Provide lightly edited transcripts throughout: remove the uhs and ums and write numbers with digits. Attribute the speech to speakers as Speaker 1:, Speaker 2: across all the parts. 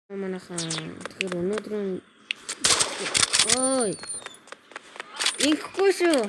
Speaker 1: Манайхан, тэгэхээр өнөөдрийн ой ингэхгүй шүү.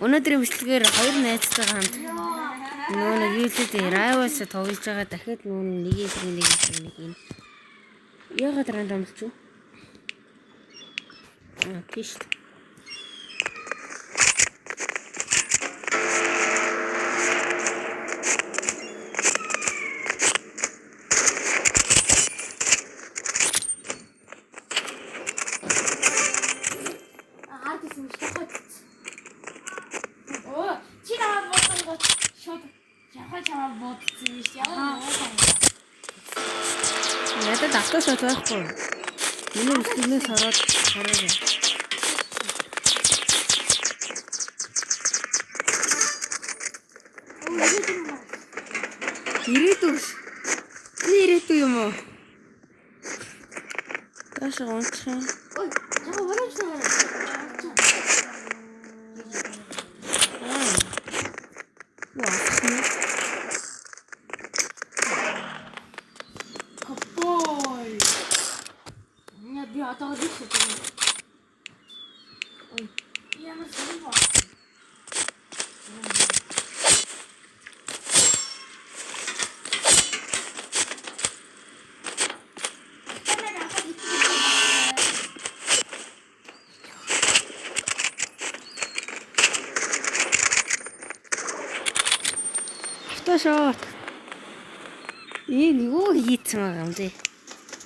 Speaker 1: Өнөөдрийн бичлэгээр хоёр найзтайгаа хамт нөгөө нэг юу лээ дээ Rivals тоглож байгаа, дахиад нөгөө нэг эсрэг нэг эсрэг нэг юм. Яагаад random лч юу? Аа, тийш.
Speaker 2: Ард исэн биш тохиолдсон. Оо, чи наваад буудангууд шууд яваа чамаа буудсан биш. Ямар буусан.
Speaker 1: Надад auto shot байхгүй. Миний бичлэгнээс ороод хараарай.
Speaker 2: Оо, ирээдүйн юм уу?
Speaker 1: Ирээдүй. Би ирээдүй юм уу? Таашаа унчих юм.
Speaker 2: Ой, жаа урамштай байна.
Speaker 1: Аа. Юу авах юм?
Speaker 2: Копой. Яа, би одоо л их шүү. Ой, ямар сонир ба.
Speaker 1: Auto shot. Энэ юу хийцэн байгаа юм бэ?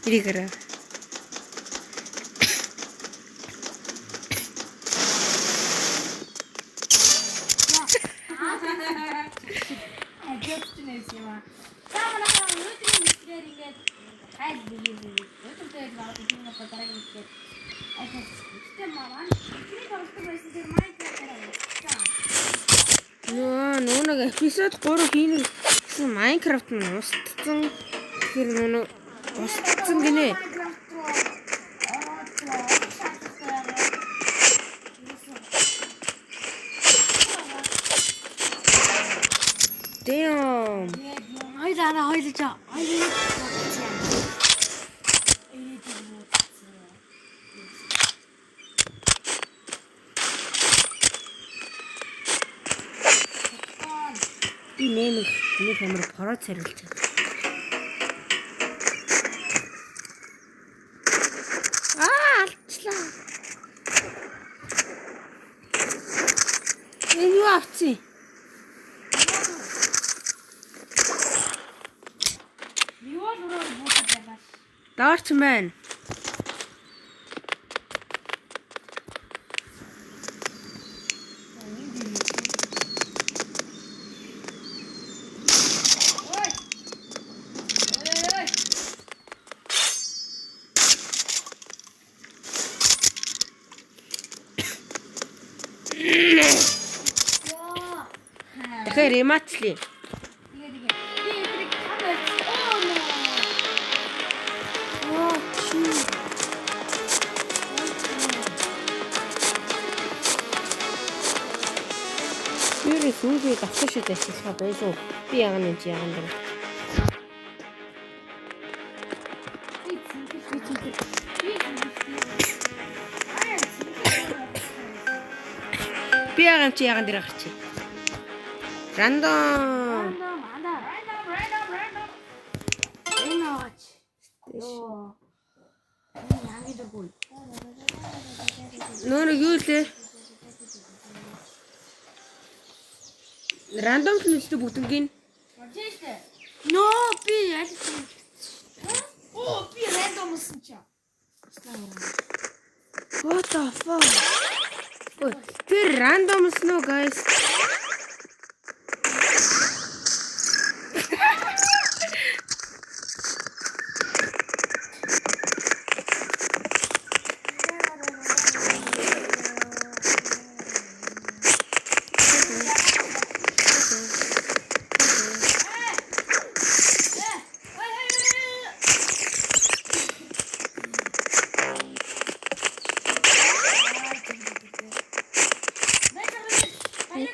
Speaker 1: Эрийг хараа.
Speaker 2: Ажиж нэсэн юм аа. За манайхаа өнөөдрийн бичлэгээр ингээд хайл бигэн юм. Өнөөдөр тэгээд баг тийм нэг дараагийн бичлэгээр айхаа. Гэтэ маа миний тоглолт байсан тэр Minecraft-аар явуулсан.
Speaker 1: Нөө нэг episode 3 хийнэ гэсэн Minecraft нь устцсан. Тэгэхээр нөө нэг устцсан гинэ.
Speaker 2: Minecraft руу ороод шаардлагатай байгаа.
Speaker 1: Damn.
Speaker 2: Тэгээд юм хоёлаа хоёлаа хоёлаа ирээд юм уу?
Speaker 1: Би нэмэх нэг амар проц хариулж байгаа. Аа, алчлаа. Энэ юу авцیں۔
Speaker 2: Юу л өрөөр буудаад байгаа.
Speaker 1: Даарч маань.
Speaker 2: Ой. Ой. Яа.
Speaker 1: Тэгэхээр rematch лээ.
Speaker 2: Тэгээ тэгээ. Би эдрийг там байж. Оо нөө.
Speaker 1: Оо, чи. Юурэ сүүлийн давтар шиг ажиллах байлуу. Би яагаад юм чи яагаад юм.
Speaker 2: Би цэнгэл, би цэнгэл. Би цэнгэл. Аа, цэнгэл.
Speaker 1: Би яагаад юм чи яагаад дээр гарч. Random.
Speaker 2: Random, анда. Random, random, random. Энэ аач. Йоо. Энэ яг дэргүй.
Speaker 1: Нөө нэг юу лээ? Random л нэжтэй бүгднгийн.
Speaker 2: Болж штэ. Нөө би аль Оо, би random-сан чи.
Speaker 1: What the fuck? Ой, тэр random-с нөө guys.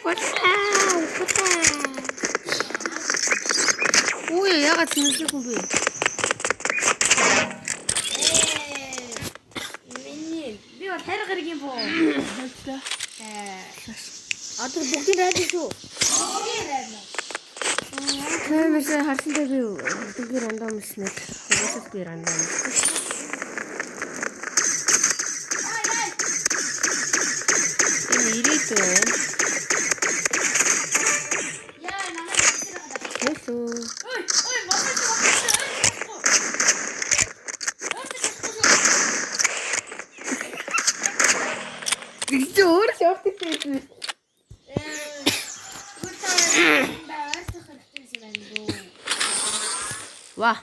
Speaker 1: Ухаа, ухаа. Үй, яагаад тэнэсэхгүй бэ?
Speaker 2: Яах хэрэг юм боо?
Speaker 3: Хөлтлөө.
Speaker 2: Одоо бүгдийн райд шүү. Бүгдийн райд.
Speaker 1: Таймээс харсантай би бүгдийг рандом хэлснээр угаасаа би рандом. Энэ ирээдүй байна.
Speaker 2: Яа, намайг хэлсэн байгаа.
Speaker 1: Hello.
Speaker 2: Ой, ой, мосоо мосоо.
Speaker 1: Чи өөр шортик байсан. Ва.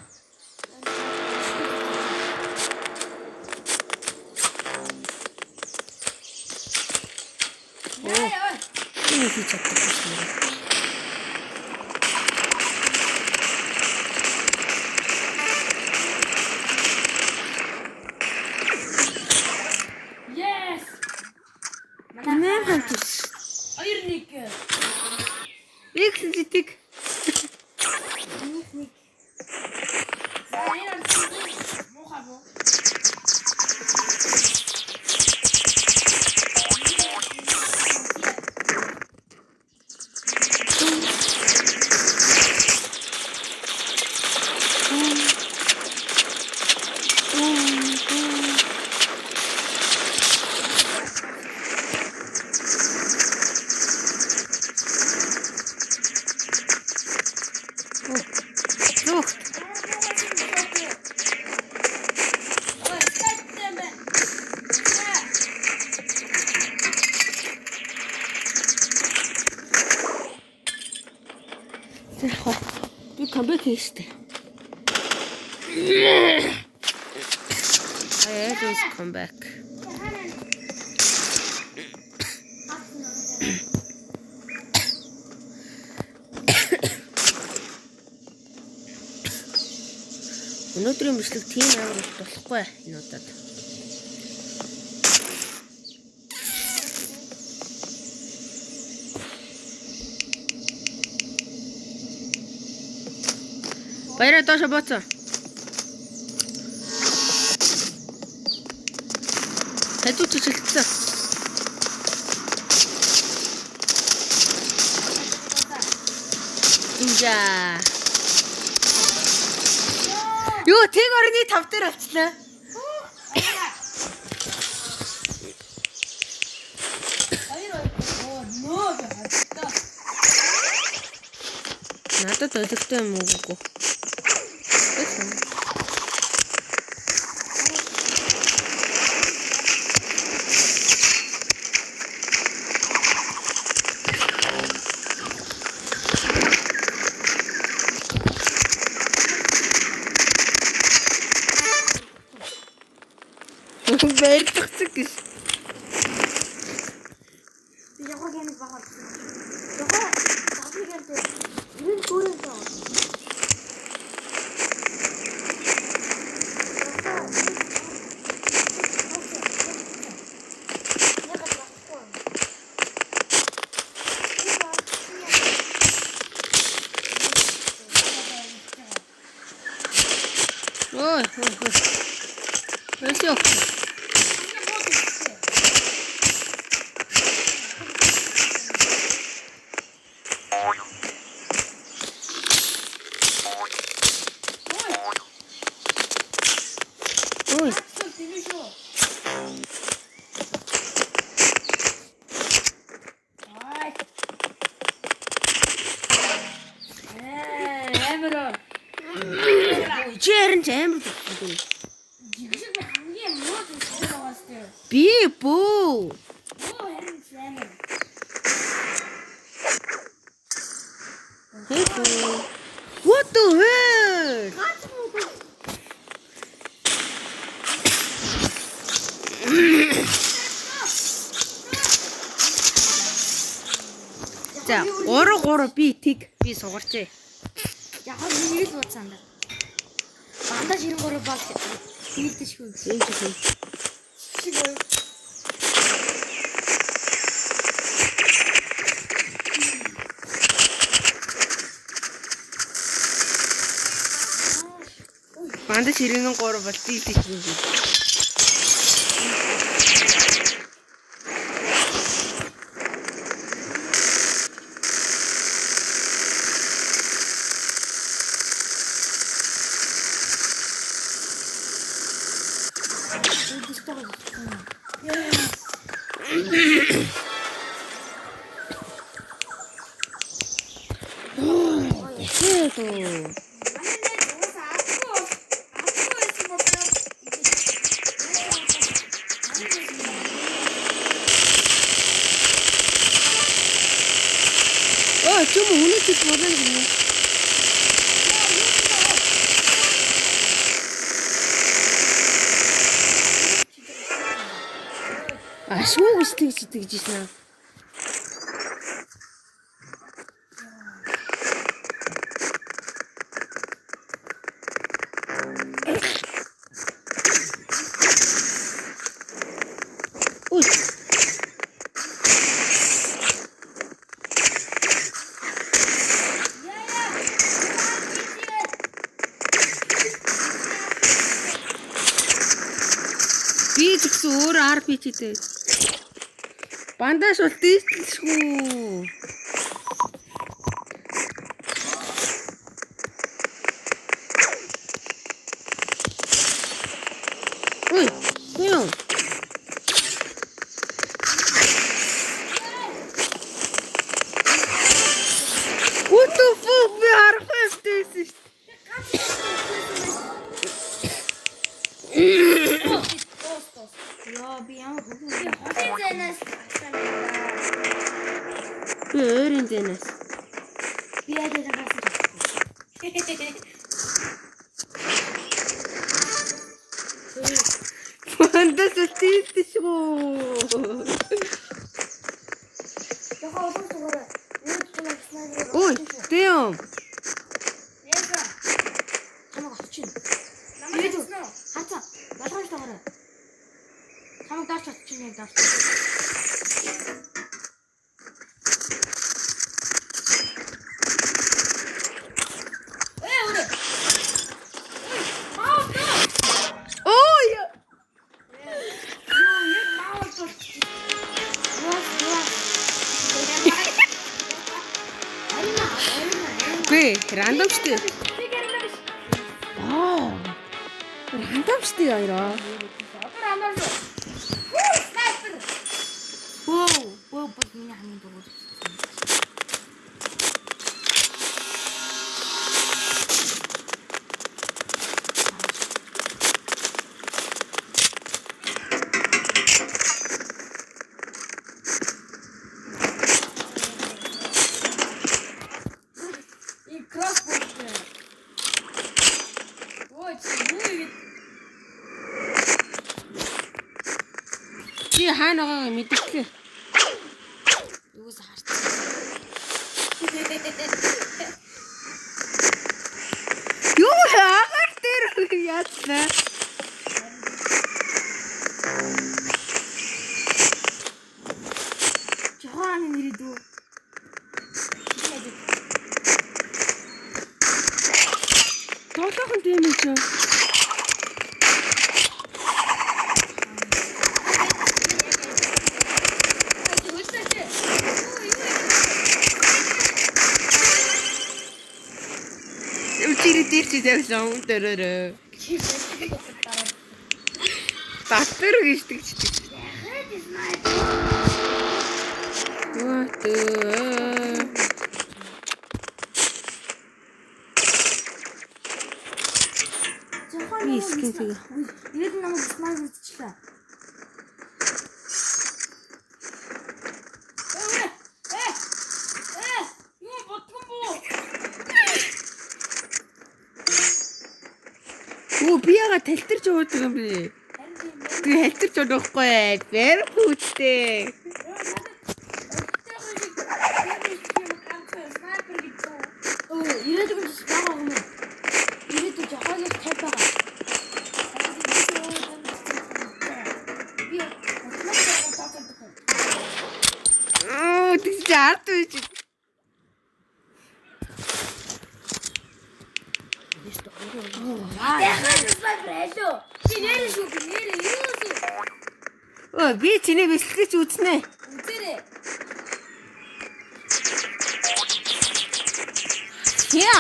Speaker 1: Энэ хийж чаддаг юм.
Speaker 2: Yes.
Speaker 1: Нэр хамтус.
Speaker 2: 2-1.
Speaker 1: Их зитэг.
Speaker 2: 1-1. За энэ муухай буу.
Speaker 1: Зүгт.
Speaker 2: Ой, статтэмэ.
Speaker 1: За хоо. Би comeback хийх штэ. I always come back. Өнөөдрийн бичлэг тийм амар их болохгүй энэ удаад. Баяраа доошо бооцоо. Хажуу чи шилжсэн. Инжа. Юу тэг орны 5 дээр авчлаа.
Speaker 2: Хоёр нөө гэх.
Speaker 1: Надад өлегтэй юм уугүй. Барьцсан гэж.
Speaker 2: Би явах гэнэ багаар. Явах багыг гэнэ. Энэ гүрэн тоо.
Speaker 1: Ой, ой, ой. Өсөө. Ой, чи харин ч амар зүгтэй. Би бөө. Hey. What the hell? За 3 3 би тэг би сугарчээ.
Speaker 2: Яг нэг л ууцсан да. Бандаж 93 бол нийлдэшгүй.
Speaker 1: Ийм ч юм.
Speaker 2: Шиг ой.
Speaker 1: Бандаж 93 бол дийлдэшгүй. Дахиад. Оо, чүм үнэ чиг болно гэнэ. Ашгүй гэж тэгж тэгж ийсэн аа. Үй. Би ч гэсэн өөрөө RPG-тэй. Бандаж бол дийтлшгүй. Үй, юу? What the fuck би харахгүй байсан шүү дээ.
Speaker 2: Йоо, би ямар хөргөн. Холын зайнаас авсан юм да.
Speaker 1: Би өөрийн зэнээс.
Speaker 2: Би яаж яагаас
Speaker 1: Бандаж бол дийтлшгүй.
Speaker 2: Яхаа олон сугаараа. Юу ч юм снайпер.
Speaker 1: Үй, damn.
Speaker 2: Яасан? Чамаг очиж. Намайг авсан уу? Хацаа. Болгоомж дагаарай. Чамаг дарч очиж яг дарч. Ээ өрөө. Ой, маа доо.
Speaker 1: Ой.
Speaker 2: Юу, яг маа болчих. Яа, яа. Арина, арина.
Speaker 1: Гүй, рандом шүү дээ.
Speaker 2: Би гэрэлээ биш.
Speaker 1: Аа. Рандом шүү дээ хоёроо.
Speaker 2: Одоо рандом шүү. Хүү, снайпер. Бөө, бөө бол миний хамгийн дургуй. И кроссбоу. Ой, чи юу ингэ
Speaker 1: Чи хаана байгааг мэддэхгүй.
Speaker 2: юус харсан.
Speaker 1: Юу агаар дээр яатлаа.
Speaker 2: Жохон нэрээ дүү.
Speaker 1: Долоохон тийм юм чи. Үчири дээр чи тавьсан дөрөөрөө. Татвар гэж тэгчдэг. What the. Би skin тэгээ.
Speaker 2: Ирээд намайг снайпер үзчихлээ. Э! Э! Юу бодгон бүү?
Speaker 1: Өө би яга талтарч уудаг юм бэ? Би халтарч удахгүй. Бэр хүүттэй.
Speaker 2: Өө, ирээд үгүй байгаа юм уу? Ирээд жохоогоор 50 байгаа. Би
Speaker 1: Оо тэгж чи ард үеч.
Speaker 2: Би нэрээ шүү, би нэрээ юу шүү.
Speaker 1: Өө би чиний бичлэгийг чи үзнэ.
Speaker 2: Үзээрэй.
Speaker 1: Яа.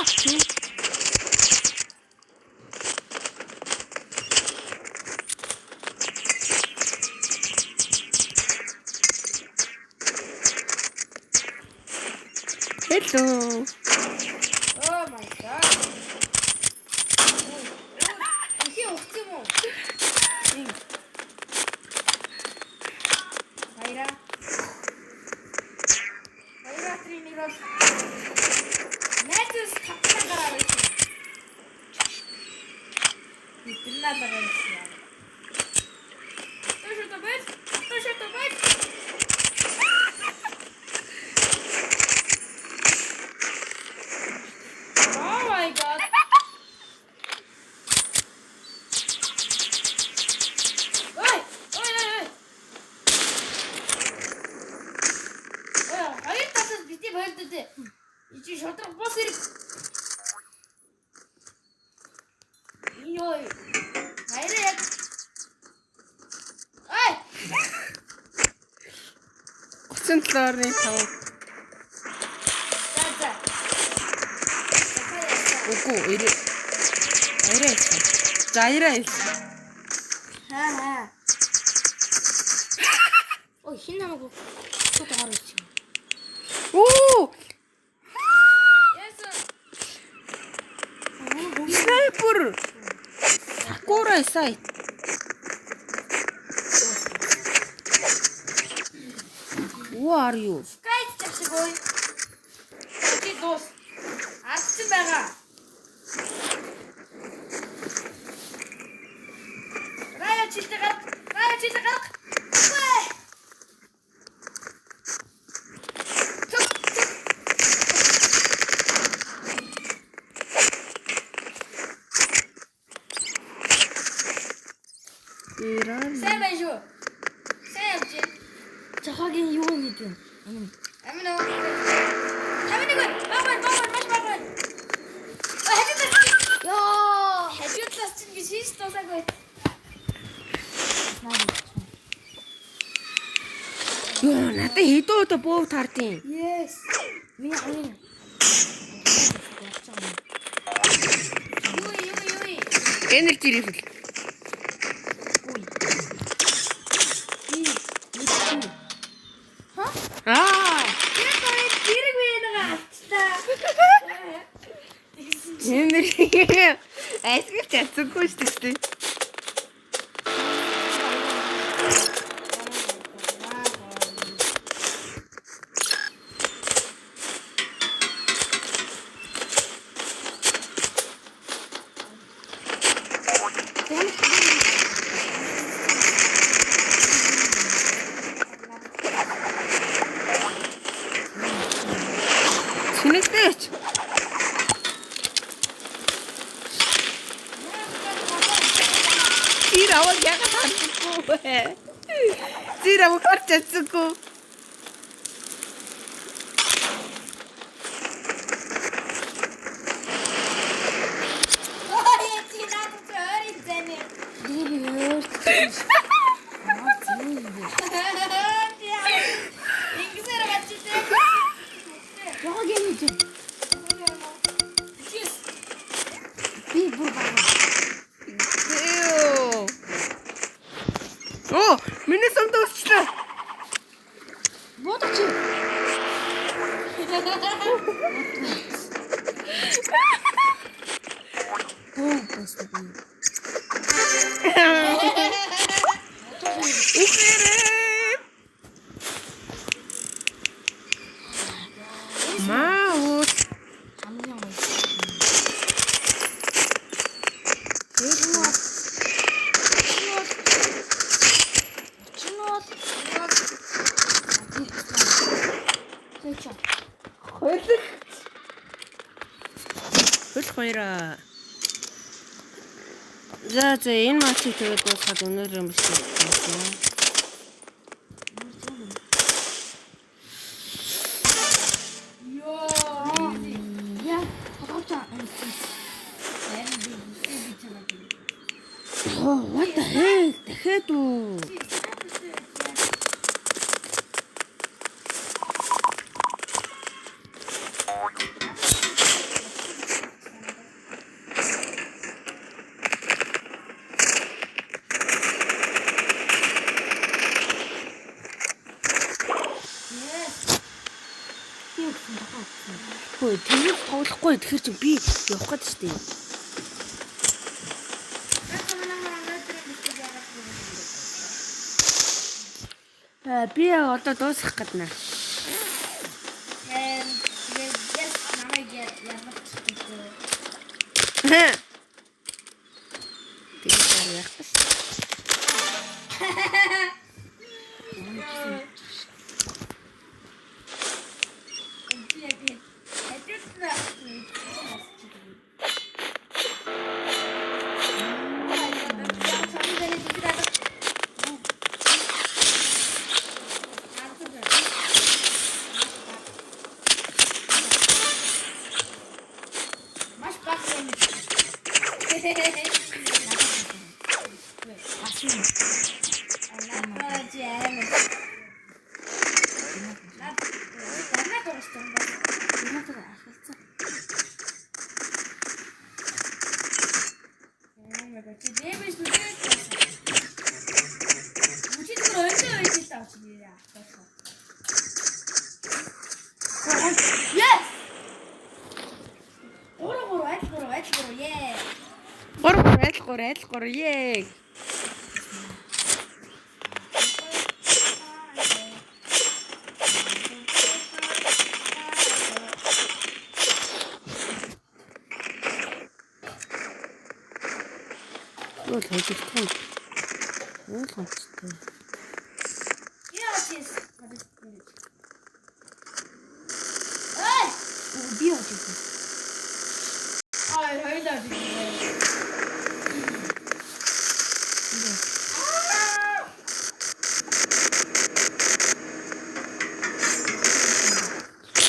Speaker 1: Hello.
Speaker 2: Oh my god. Ихи ухсан юм уу? Баяра. Баяра тренер бол найзаас тавтан гараа байсан. Тэр надад байсан. Тэшээ бэл. Тэшээ бэл. Oh my god. Ой, ой, ой, ой. Ой, хоёр талаас бити болдод. Ичи шодрох бос хэрэг. Йой. Баяраа яг. Ой.
Speaker 1: 37.5.
Speaker 2: За за.
Speaker 1: Үгүй 90. 99. За 99.
Speaker 2: Хаа хаа.
Speaker 3: Ой, хин намайг шууд ороо ирчих.
Speaker 1: Оо!
Speaker 2: Яасан?
Speaker 1: Снайпер. Сакура сайт. Who are you?
Speaker 2: Скайт чашиг ой. Чи дуус. Ардсан байгаа. Рая чилтэй гарах. Рая чилтэй гарах. Ой. Цуг цуг.
Speaker 1: Иран.
Speaker 2: Сайн байна шүү. Сайн явж байна.
Speaker 3: Жахагийн юу юм бэ? Амин.
Speaker 2: Амин уу. 51 баг баг баг маш баг байна. Ой хажуу талаас.
Speaker 3: Йоо.
Speaker 2: Хажуу талаас чинь ингэ шийш дуусаагүй.
Speaker 1: Йоо, надад хэдэн удаа бөөв тардیں۔
Speaker 3: Yes. Миний амин.
Speaker 2: Юу юу юу.
Speaker 1: Energy refill.
Speaker 3: Үй. Би мэдгүй.
Speaker 1: Аа!
Speaker 2: Тэр хоёр зэрэг үеэнийг авчлаа.
Speaker 1: Energy. Айсгал чадсангүй шүү дээ. Чинэлтэйч. Тэр аваа яагаад хардаггүй вэ? Тэр аваа харж чадсангүй.
Speaker 2: Ой чи надад чи ойрын зэний.
Speaker 3: Би өөр. Аа зүү юм бэ?
Speaker 2: Ингэсээр гачилээ.
Speaker 3: Жахагийн юу юм? Би бүр баг.
Speaker 1: Зөө. Оо, миний сум дуусчлаа.
Speaker 3: Буудах чи. Буу баста би.
Speaker 1: Үхэрээ. Маус.
Speaker 3: Хамгийн гоё. Тэр нь бол Учир нь бол Тэч.
Speaker 1: Хөлөх. Хөлөх хоёроо. За за энэ матчийг тэгээд дуусгаад өнөөдөр юм биш үү?
Speaker 2: Йоо.
Speaker 3: Я тоглож байгаа.
Speaker 2: Харин би би чамайг.
Speaker 1: Oh, what the hell? Дахиад үү?
Speaker 3: Юу гэсэн жахаа.
Speaker 1: Үгүй тэгвэл тоглохгүй тэгэхээр чи би явах гээд шүү дээ. Би яг одоо дуусгах гээд нэ.
Speaker 2: Тэгээд yes намайг ялгах гэсэн.
Speaker 1: Тэгээд яах вэ?
Speaker 2: Би яг хажууд нь Маш бага юм. Надад чи амар. Над данаа дууссан байна.
Speaker 3: Надад ахалцсан.
Speaker 2: Oh my god. Чи дэмэж нүдэж байсан. Чи тэр өндөө байж л таа чи яа. Yes. 3 3 аль 3 аль 3 yeah.
Speaker 1: 3 3 аль 3 аль 3 ее. Юу л хожигдох юм. Ойлгомжтой.
Speaker 2: Яа чис. Эй!
Speaker 3: Би явж ирсэн.
Speaker 2: Ай, хоёлаа би.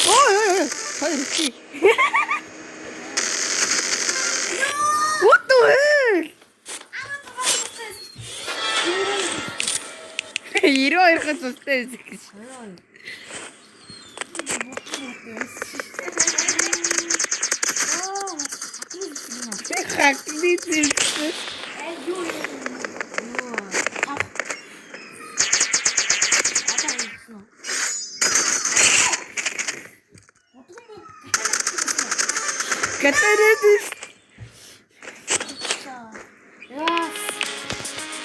Speaker 1: Ой ой ой. Хоёр чи. What the hell? 92 хад цустай байсан гэж. Хакны зэрэг.
Speaker 2: Эй, юу юм?
Speaker 3: Юу? Тав. Одоо ирсэн үү?
Speaker 2: Бодгон бод.
Speaker 1: Катарадис.
Speaker 3: Яа.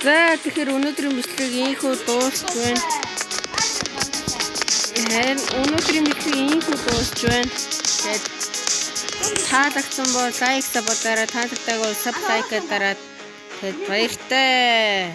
Speaker 1: За тэгэхээр өнөөдрийн бичлэг ийхүү дуусч байна. Харин өнөөдрийн бичлэг ийхүү дуусч байна. Тэгээд таалагдсан бол like sub дараад, таалагдаагүй бол sub like дараад тэгээд баяртай.